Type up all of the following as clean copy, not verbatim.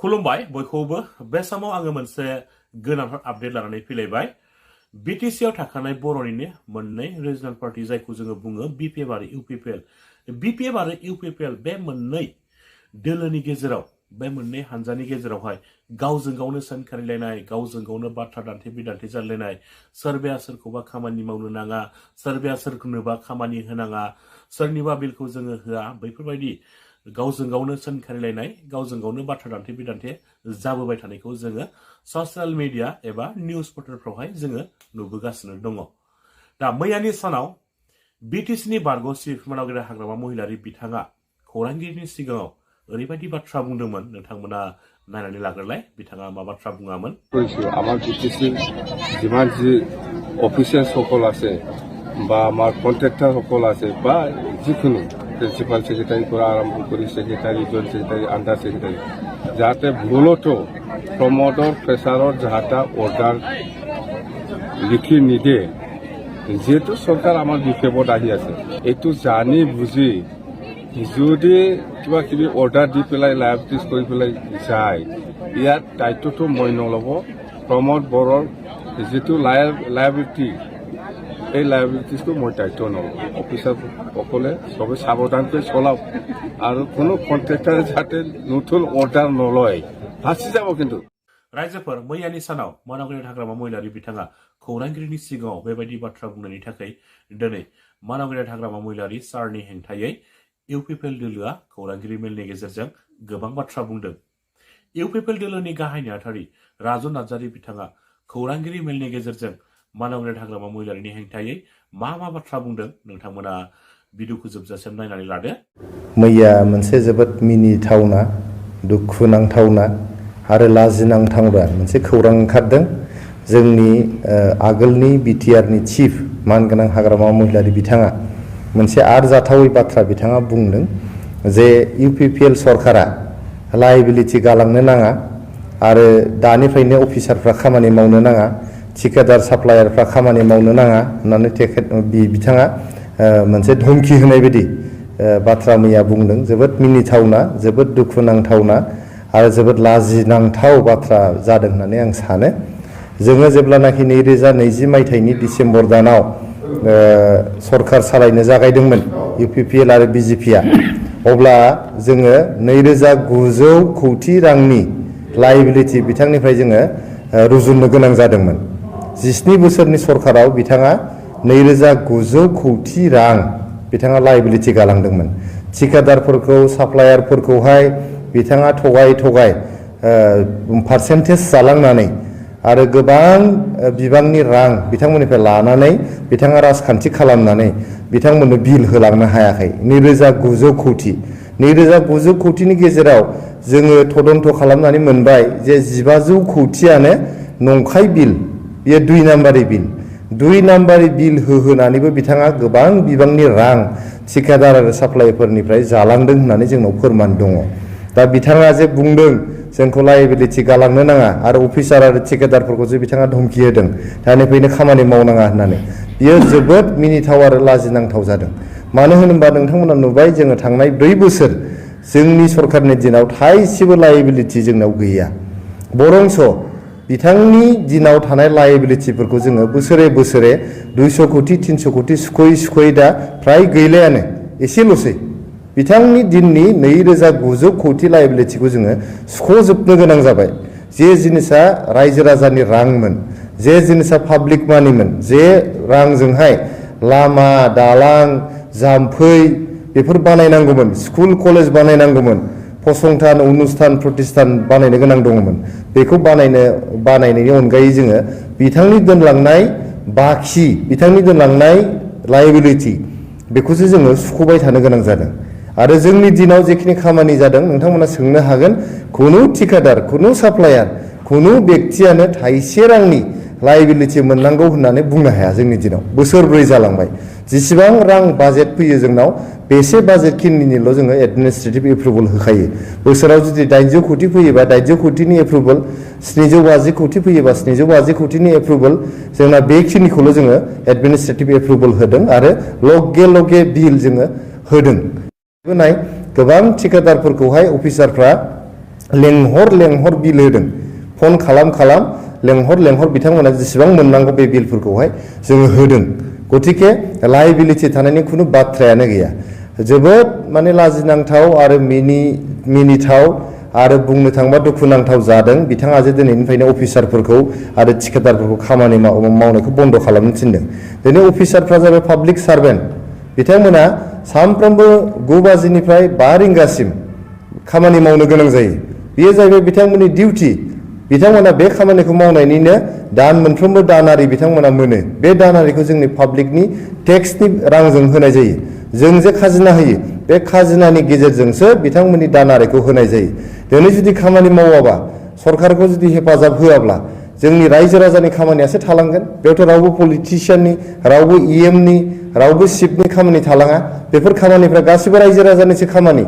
खुलुमबाय बयखौबो बे समाव आङो मोनसे गोनांथार आपडेट लानानै फैलायबाय बिटिसिआव थाखानाय बर'निनो मोननै रिजनाल पार्टी जायखौ जोङो बुङो बिपिएफ आरो इउपिपिएल आरो इउपिपिएल बे मोननै दोलोनि गेजेराव बे मोननै हानजानि गेजेरावहाय गावजों गावनो सोंखारिलायनाय गावजों गावनो बाथ्रा दान्थे बिदान्थे जालायनाय सोरबाया सोरखौबा खामानि मावनो नाङा सोरबाया सोरनोबा खामानि होनाङा सोरनिबा बिलखौ जोङो होआ बैफोरबायदि गावजों गावनो सोंखारिलायनाय गावजों गावनो बाथ्रा दान्थे बिदान्थे जाबोबाय थानायखौ जोङो ससियेल मिडिया एबा निउज पर्टेलफ्रावहाय जोङो नुबोगासिनो दङ। दा मैयानि सानाव बिटिसिनि बारग' चिफ मानगेरा हाग्रामा महिलारी बिथाङा खौरांगिरिनि सिगाङाव ओरैबायदि बाथ्रा बुंदोंमोन नोंथांमोना नायनानै लाग्रोलाय बिथाङा मा बाथ्रा बुङामोन। আমার বিটিসি যিমান যি অফিচিয়েল সকল আছে বা আমার কন্ট্রাক্টর সকল আছে বা যিকোনো প্রিন্সিপাল সেক্রেটারি পৰা আৰম্ভ কৰি secretary joint secretary under secretary যাতে ভুলতো প্ৰমোদৰ প্ৰেছাৰৰ যাহাটা অৰ্ডাৰ লিখি নিদিয়ে যেহেতু চৰকাৰ আমাৰ বিপদত আহি আছে এইটো জানি বুজি যদি কিবা কিবি অৰ্ডাৰ দি পেলাই লাইবিলিটিজ কৰি পেলাই যায় ইয়াৰ দায়িত্বটো মই নল'ব প্ৰমোদ বৰৰ যিটো লাইবিলিটি এই লাইবিলিটিজটো মই দায়িত্ব নল'ব অফিচাৰসকলে চবে সাৱধানকৈ চলাওক আৰু কোনো কন্ট্ৰেক্টাৰে যাতে নতুন অৰ্ডাৰ নলয় ফাঁচি যাব। কিন্তু रायजोफोर मैयानि सानाव मानगेरा हाग्रामा महिलारी बिथाङा खौरांगिरिनि सिगाङाव बेबायदि बाथ्रा बुंनायनि थाखाय दिनै मानगेरा हाग्रामा महिलारी सारनि हेंथायै इउपिपिएल दोलोआ खौरांगिरि मेलनि गेजेरजों गोबां बाथ्रा बुंदों। इउपिपिएल दोलोनि गाहाय नेहाथारि राजु नार्जारी बिथाङा खौरांगिरि मेलनि गेजेरजों मानगेरा हाग्रामा महिलारीनि हेंथायै मा बाथ्रा बुंदों नोंथांमोना भिडिअखौ जोबजासिम नायनानै लादो। मैया मोनसे जोबोद मिनिथावना दुखुनांथावना आरो लाजिनांथावना मोनसे खौरां ओंखारदों। जोंनि आगोलनि बिटिआरनि चिफ मानगोनां हाग्रामा महिलारी बिथाङा मोनसे आरजाथावै बाथ्रा बिथाङा बुंदों जे इउपिपिएल सरकारा लायबिलिटि गालांनो नाङा आरो दानिफ्रायनो अफिसारफ्रा खामानि मावनो नाङा ठिकादार साप्लायारफ्रा खामानि मावनो नाङा होननानै बिथाङा मोनसे धमकी होनाय बायदि बाथ्रा मैया बुंदों। जोबोद मिनिथावना जोबोद दुखुनांथावना आरो जोबोद लाजिनांथाव बाथ्रा जादों होननानै आं सानो। जोङो जेब्लानाखि 2020 मायथाइनि डिसेम्बर दानाव सरकार सालायनो जागायदोंमोन इउपिपिएल आरो बिजेपिआ अब्ला जोङो 2900 कोटी रांनि लायबिलिटि बिथांनिफ्राय जोङो रुजुननो गोनां जादोंमोन। 17 बोसोरनि सरकाराव बिथाङा 2900 कोटी रां बिथाङा लायबिलिटि गालांदोंमोन। ठिकादारफोरखौ साप्लायारफोरखौहाय बिथाङा थगाय पार्सेन्टेज जालांनानै आरो गोबां बिबांनि रां बिथांमोननिफ्राय लानानै बिथाङा राजखान्थि खालामनानै बिथांमोननो बिल होलांनो हायाखै। 2900 कोटी 2900 कोटीनि गेजेराव जोङो तदन्त खालामनानै मोनबाय जे 1500 कोटीयानो नंखाय बिल बेयो 2 नाम्बारि बिल 2 नाम्बारि बिल होनानैबो बिथाङा गोबां बिबांनि रां ठिकादार आरो साप्लायरफोरनिफ्राय जालांदों होननानै जोंनाव फोरमान दङ। दा बिथाङा जे बुंदों जोंखौ लायबिलिटि गालांनो नाङा आरो अफिसार आरो ठिकादारफोरखौ जे बिथाङा धमकी होदों दानिफ्रायनो खामानि मावनाङा होननानै बियो जोबोद मिनिथाव आरो लाजिनांथाव जादों। मानो होनोबा नोंथांमोना नुबाय जोङो थांनाय 4 बोसोर जोंनि सरकारनि दिनाव थाइसेबो लायबिलिटि जोंनाव गैया। बरंस बिथांनि दिनाव थानाय लायबिलिटिफोरखौ जोङो बोसोरे 200 कोटी 300 कोटी सुख'यै दा फ्राय गैलायानो एसेल'सै। बिथांनि दिननि 2900 कोटी लायबिलिटिखौ जोङो सुख'जोबनो गोनां जाबाय। जे जिनिसा रायजो राजानि रांमोन जे जिनिसा पाब्लिक मानिमोन जे रांजोंहाय लामा दालां जाम्फै बेफोर बानायनांगौमोन स्कुल कलेज बानायनांगौमोन फसंथान अनुष्ठान प्रतिष्ठान बानायनो गोनां दङमोन बेखौ बानायनायनि अनगायै जोङो बिथांनि दोनलांनाय बाखि बिथांनि दोनलांनाय लायबिलिटि बेखौसो जोङो सुख'बाय थानो गोनां जादों। आरो जोंनि दिनाव जेखिनि खामानि जादों नोंथांमोना सोंनो हागोन खुनु ठिकादार खुनु साप्लायार खुनु व्यक्तियानो थाइसे रांनि लायबिलिटि मोननांगौ होननानै बुंनो हाया। जोंनि दिनाव बोसोरब्रै जालांबाय जेसेबां रां बाजेट फैयो जोंनाव बेसे बाजेट खिनिनिल' जोङो एडमिनिस्ट्रेटिभ एप्रुभेल होखायो। बोसोराव जुदि 800 कोटी फैयोबा 800 कोटीनि एप्रुभेल 750 कोटी फैयोबा 750 कोटीनि एप्रुभेल जोंना बेखिनिखौल' जोङो एडमिनिस्ट्रेटिभ एप्रुभेल होदों आरो लगे बिल जोङो होदों। गोबां ठिकादारफोरखौहाय अफिसारफ्रा लेंहर बिल होदों फन खालाम लेंहर बिथांमोना जेसेबां मोननांगौ बे बिलफोरखौहाय जोङो होदों गतिके लायबिलिटि थानायनि खुनु बाथ्रायानो गैया जोबोद माने लाजिनांथाव आरो मिनिथाव आरो बुंनो थांबा दुखुनांथाव जादों बिथाङा जे दिनैनिफ्रायनो अफिसारफोरखौ आरो थिकादारफोरखौ खामानि मावनायखौ बन्द खालामनो थिनदों दिनै अफिसारफ्रा जाबाय पाब्लिक सार्भेन्ट बिथांमोना सानफ्रोमबो 9 बाजिनिफ्राय 5 रिंगासिम खामानि मावनो गोनां जायो बेयो जाहैबाय बिथांमोननि डिउटि बिथांमोना बे खामानिखौ मावनायनिनो दान मोनफ्रोमबो दानारि बिथांमोना मोनो बे दानारिखौ जोंनि पाब्लिकनि टेक्सनि रांजों होनाय जायो जों जे खाजिना होयो बे खाजिनानि गेजेरजोंसो बिथांमोननि दानारिखौ होनाय जायो दिनै जुदि खामानि मावाबा सरकारखौ जुदि हेफाजाब होआब्ला जोंनि रायजो राजानि खामानियासो थालांगोन बेयावथ' रावबो पलिटिशियाननि रावबो इएमनि रावबो चिफनि खामानि थालाङा बेफोर खामानिफ्रा गासिबो रायजो राजानिसो खामानि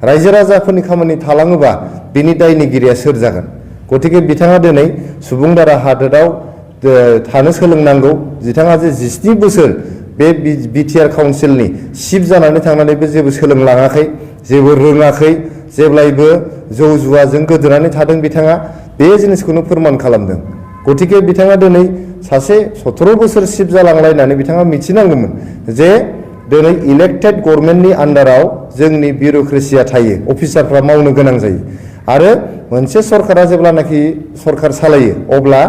रायजो राजाफोरनि खामानि थालाङोबा बिनि दायनिगिरिया सोर जागोन गतिके बिथाङा दिनै सुबुं दारा हादोराव थानो सोलोंनांगौ बिथाङा जे 17 बोसोर बे बिटिआर काउन्सिलनि चिफ जानानै थांनानैबो जेबो सोलोंलाङाखै जेबो रोङाखै जेब्लायबो जौ जुवाजों गोदोनानै थादों बिथाङा बे जिनिसखौनो फोरमान खालामदों गतिके बिथाङा दिनै सासे 17 बोसोर चिफ जालांलायनानै बिथाङा मिथिनांगौमोन जे दिनै इलेक्टेड गभर्नमेन्टनि आन्डाराव जोंनि बिउर'क्रेसिया थायो अफिसारफ्रा मावनो गोनां जायो आरो मोनसे सरकारा जेब्लानाखि सरकार सालायो अब्ला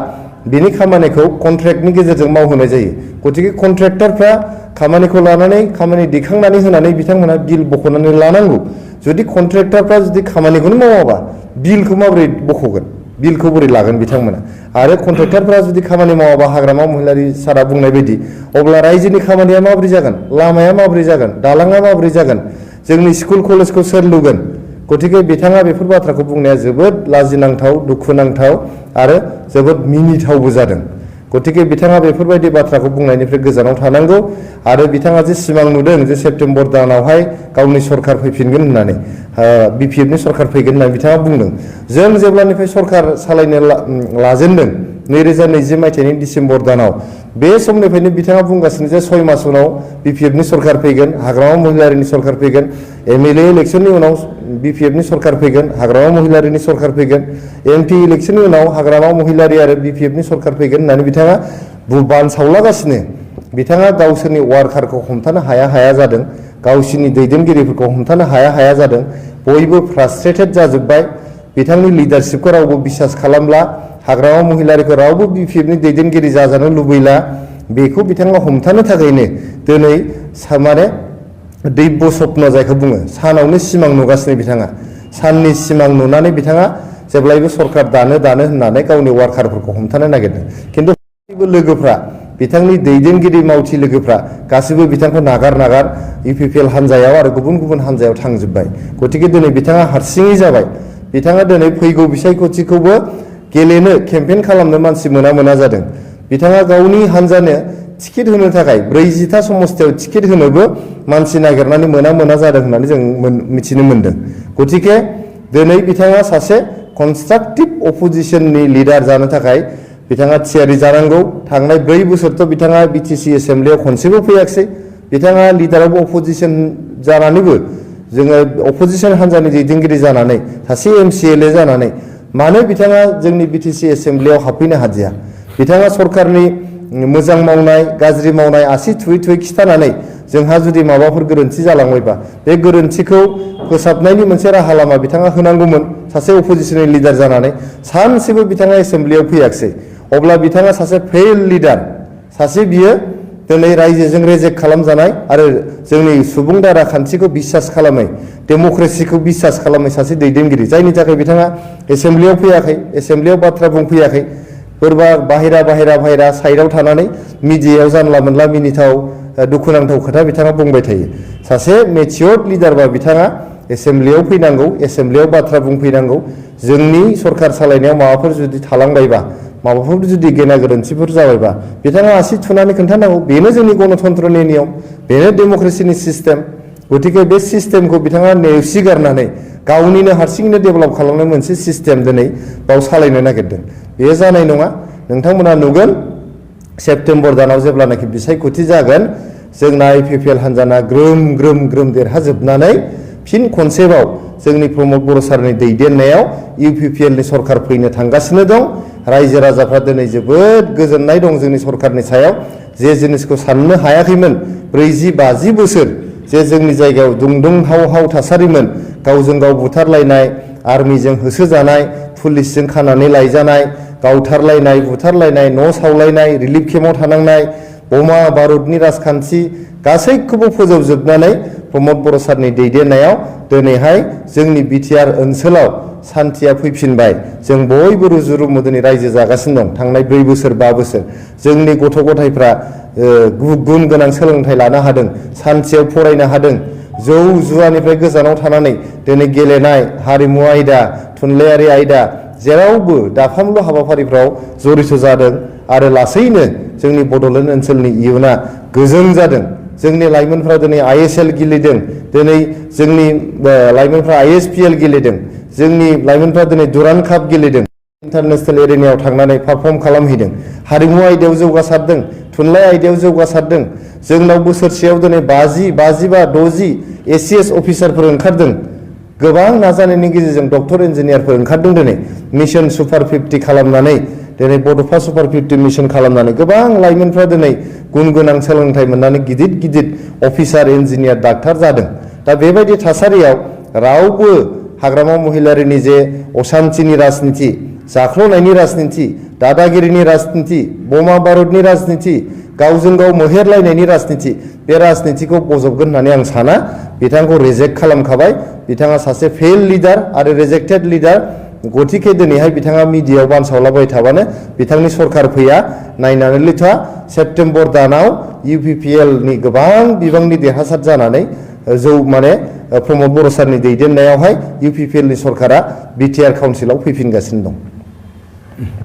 बिनि खामानिखौ कन्ट्रेक्टनि गेजेरजों मावहोनाय जायो गतिके कन्ट्रेक्टरफ्रा खामानिखौ लानानै खामानि दिखांनानै होनानै बिथांमोना बिल बख'नानै लानांगौ जुदि कन्ट्रेक्टरफ्रा जुदि खामानिखौनो मावाबा बिलखौ माबोरै बख'गोन बिलखौ बोरै लागोन बिथांमोना आरो कन्ट्रेक्टरफ्रा जुदि खामानि मावाबा हाग्रामा महिलारी सारा बुंनाय बायदि अब्ला रायजोनि खामानिया माबोरै जागोन लामाया माबोरै जागोन दालाङा माबोरै जागोन जोंनि स्कुल कलेजखौ सोर लुगोन गतिके बिथाङा बेफोर बाथ्राखौ बुंनाया जोबोद लाजिनांथाव दुखुनांथाव आरो जोबोद मिनिथावबो जादों गतिके बिथाङा बेफोरबायदि बाथ्राखौ बुंनायनिफ्राय गोजानाव थानांगौ आरो बिथाङा जे सिमां नुदों जे सेप्तेम्बर दानावहाय गावनि सरकार फैफिनगोन होननानै बिपिएफनि सरकार फैगोन होननानै बिथाङा बुंदों जों जेब्लानिफ्राय सरकार सालायनो लाजेनदों 2020 मायथाइनि डिसेम्बर दानाव बे समनिफ्रायनो बिथाङा बुंगासिनो जे 6 मास उनाव बिपिएफनि सरकार फैगोन हाग्रामा महिलारीनि सरकार फैगोन एमएलए इलेक्सननि उनाव बिपिएफनि सरकार फैगोन हाग्रामा महिलारीनि सरकार फैगोन एमपि इलेक्सननि उनाव हाग्रामा महिलारी आरो बिपिएफनि सरकार फैगोन होननानै बिथाङा बानसावलागासिनो बिथाङा गावसोरनि वार्कारखौ हमथानो हाया जादों गावसोरनि दैदेनगिरिफोरखौ हमथानो हाया जादों बयबो फ्रास्ट्रेटेड जाजोब्बाय बिथांनि लिडारशिपखौ रावबो बिसास खालामला हाग्रामा महिलारीखौ रावबो बिपिएफनि दैदेनगिरि जाजानो लुबैला बेखौ बिथाङा हमथानो थाखायनो दिनै माने दैब्य स्वप्न जायखौ बुङो सानावनो सिमां नुगासिनो बिथाङा साननि सिमां नुनानै बिथाङा जेब्लायबो सरकार दानो होननानै गावनि वार्कारफोरखौ हमथानो नागिरदों खिन्थु गासैबो लोगोफ्रा बिथांनि दैदेनगिरि मावथि लोगोफ्रा गासैबो बिथांखौ नागार इउपिपिएल हान्जायाव आरो गुबुन हान्जायाव थांजोब्बाय गतिके दिनै बिथाङा हारसिङै जाबाय बिथाङा दिनै फैगौ बिसायख'थिखौबो गेलेनो केम्पेइन खालामनो मानसि मोना जादों बिथाङा गावनि हान्जानो टिकेट होनो थाखाय 40टा समस्थियाव टिकेट होनोबो मानसि नागिरनानै मोना जादों होननानै जों मिथिनो मोन्दों गतिके दिनै बिथाङा सासे कनस्ट्राक्टिभ अपोजिशननि लिडार जानो थाखाय बिथाङा थियारि जानांगौ थांनाय 4 बोसोरथ' बिथाङा बिटिसि एसेम्ब्लियाव खनसेबो फैयाखिसै बिथाङा लिडार अफ अपोजिशन जानानैबो जोङो अपोजिशन हान्जानि दैदेनगिरि जानानै सासे एमसिएलए जानानै मानो बिथाङा जोंनि बिटिसि एसेम्ब्लियाव हाबफैनो हादिया बिथाङा सरकारनि मोजां मावनाय गाज्रि मावनाय आसि थुयै खिथानानै जोंहा जुदि माबाफोर गोरोन्थि जालांबायबा बे गोरोन्थिखौ फोसाबनायनि मोनसे राहा लामा बिथाङा होनांगौमोन सासे अपोजिशननि लिडार जानानै सानसेबो बिथाङा एसेम्ब्लियाव फैयाखिसै अब्ला बिथाङा सासे फेल लिडार सासे बियो दिनै रायजोजों रेजेक्ट खालामजानाय आरो जोंनि सुबुं दारा खान्थिखौ बिसास खालामै डेम'क्रेसिखौ बिसास खालामै सासे दैदेनगिरि जायनि थाखाय बिथाङा एसेम्ब्लियाव फैयाखै एसेम्ब्लियाव बाथ्रा बुंफैयाखै सोरबा बाहेरा साइडआव थानानै मिडियायाव जानला मोनला मिनिथाव दुखुनांथाव खोथा बिथाङा बुंबाय थायो सासे मेचियर्ड लिडारबा बिथाङा एसेम्ब्लियाव फैनांगौ एसेम्ब्लियाव बाथ्रा बुंफैनांगौ जोंनि सरकार सालायनायाव माबाफोर जुदि थालांबायबा माबाफोर जुदि गेना गोरोन्थिफोर जाबायबा बिथाङा आसि थुनानै खोन्थानांगौ बेनो जोंनि गणतन्त्रनि नियम बेनो डेम'क्रेसिनि सिस्टेम गतिके बे सिस्टेमखौ बिथाङा नेवसिगारनानै गावनिनो हारसिङैनो डेभेलप खालामनाय मोनसे सिस्टेम दिनै बाव सालायनो नागिरदों बेयो जानाय नङा नोंथांमोना नुगोन सेप्तेम्बर दानाव जेब्लानाखि बिसायख'थि जागोन जोंना इउपिपिएल हान्जाना ग्रोम देरहाजोबनानै फिन खनसेबाव जोंनि प्रमद बर' सारनि दैदेननायाव UPPL नि सरकार फैनो थांगासिनो दं। रायजो राजाफ्रा दिनै जोबोद गोजोननाय दं जोंनि सरकारनि सायाव जे जिनिसखौ साननो हायाखैमोन 40-50 बोसोर जे जोंनि जायगायाव दुंहाव थासारिमोन गावजों गाव बुथारलायनाय आर्मिजों होसोजानाय पुलिसजों खानानै लायजानाय गावथारलायनाय बुथारलायनाय न' सावलायनाय रिलिफ केम्पआव थानांनाय बमा बारुदनि राजखान्थि गासैखौबो फोजोबजोबनानै प्रमद बर' सारनि दैदेननायाव दिनैहाय जोंनि बिटिआर ओनसोलाव सान्थिया फैफिनबाय। जों बयबो रुजु रुमु दिनै रायजो जागासिनो दं। थांनाय 4 बोसोर 5 बोसोर जोंनि गथ' गथायफ्रा गुन गोनां सोलोंथाइ लानो हादों, सान्थियाव फरायनो हादों, जौ जुवानिफ्राय गोजानाव थानानै दिनै गेलेनाय, हारिमु आयदा, थुनलाइयारि आयदा जेरावबो दाफामलु हाबाफारिफ्राव जड़ित जादों आरो लासैनो जोंनि बड'लेण्ड ओनसोलनि इयुना गोजों जादों। जोंनि लाइमोनफ्रा दिनै ISL गेलेदों, दिनै जोंनि लाइमोनफ्रा ISPL गेलेदों, जोंनि लाइमोनफ्रा दिनै दुरान्ड काप गेलेदों, इन्टारनेशनेल एरेनायाव थांनानै पारफर्म खालामहैदों, हारिमु आयदायाव जौगासारदों, थुनलाइ आयदायाव जौगासारदों। जोंनाव बोसोरसेयाव दिनै 50, 55, 60 ACS अफिसारफोर ओंखारदों। गोबां नाजानायनि गेजेरजों डक्टर इन्जिनियारफोर ओंखारदों। दिनै मिशन सुपार 50 खालामनानै दिनै बड'फा सुपार 50 मिशन खालामनानै गोबां लाइमोनफ्रा दिनै गुन गोनां सोलोंथाइ मोननानै गिदिर अफिसार इन्जिनियार डाक्टार जादों। दा बेबायदि थासारियाव रावबो हाग्रामा महिलारिनि जे असान्तिनि राजनिति, जाख्ल'नायनि राजनिति, दादागिरिनि राजनिति, बमा बारुदनि राजनिति, गावजों गाव मोहेरलायनायनि राजनिति, बे राजनितिखौ बजबगोन होननानै आं साना। बिथांखौ रिजेक्ट खालामखाबाय। बिथाङा सासे फेल लिडार आरो रिजेक्टेड लिडार। गतिके दिनैहाय बिथाङा मिडियायाव बानसावलाबाय थाबानो बिथांनि सरकार फैया। नायनानैल' था सेप्तेम्बर दानाव UPPL नि गोबां बिबांनि देरहासार जानानै प्रमद बर' सारनि दैदेननायावहाय UPPL नि सरकारा बिटिआर काउन्सिलाव फैफिनगासिनो दं।